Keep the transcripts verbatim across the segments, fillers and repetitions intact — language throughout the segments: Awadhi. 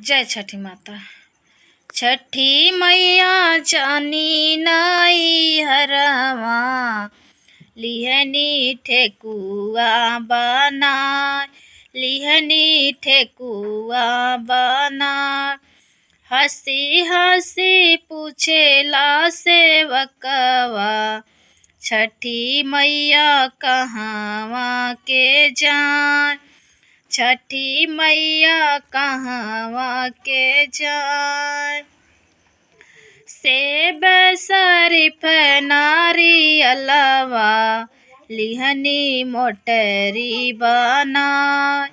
जय छठी माता। छठी मैया जानी नैहरवा, लिहनी ठेकुआ बनाय, लिहनी ठेकुआ बनाय। हँसी हँसी पूछेला सेवकवा, छठी मैया कहवा के जाय, छठी मैया कहवा के जाय। सेब सरीफ नारियलवा, लिहनी मोटरी बनाय,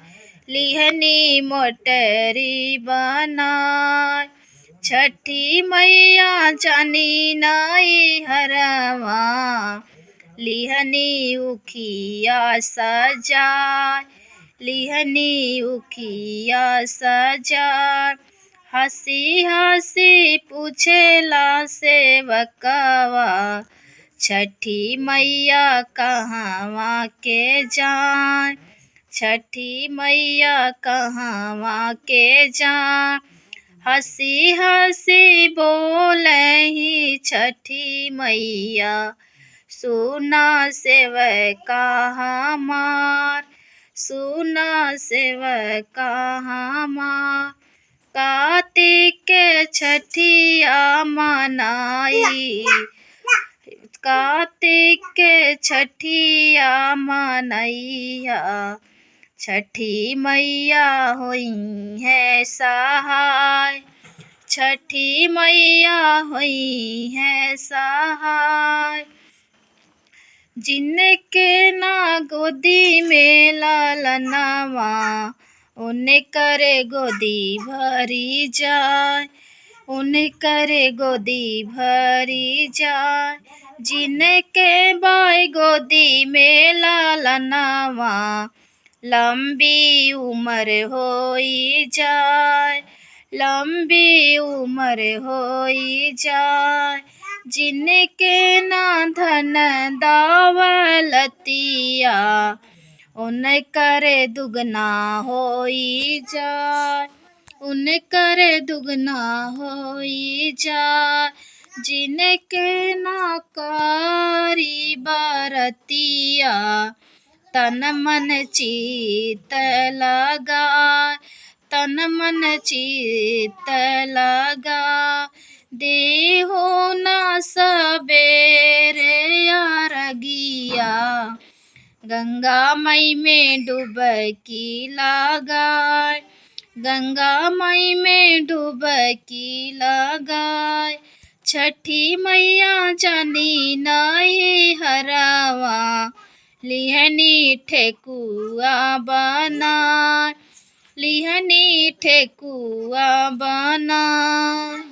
लिहनी मोटरी बनाय। छठी मैया जानी नैहरवा, लिहनी उखिया सजाय, लिहनी उखिया सजाय। हँसी हँसी पूछेला सेवकवा, छठी मैया कहवा के जाय, छठी मैया कहवा के जाय। हँसी हँसी बोलही छठी मैया, सुना सेवका हमार, सुना सेवका हमार। कातिक के छठिया मनाई, कातिक के छठिया मनैया, छठी मैया होइहैं सहाय, छठी मैया होइहैं सहाय। जिनके ना गोदी में लालनवा, उनकर गोदी भरी जाय, उनकर गोदी भरी जाय। जिनके बाय गोदी में लालनवा, लंबी उमर होई जाय, लंबी उमर होई जाय। जिनके ना धन दौलतिया, उनकर दुगना होई जाय, उनकर दुगना होई जाय। जिनके ना करी बरतिया, तन मन चित लगाय, तन मन चित लगाय। देहु ना सबेरे अरगिया, गंगा मई में डुबकी लगाय, गंगा मई में डुबकी लगाय। छठी मैया जानी नैहरवा, लिहनी ठेकुआ बनाय, लिहनी ठेकुआ बनाय।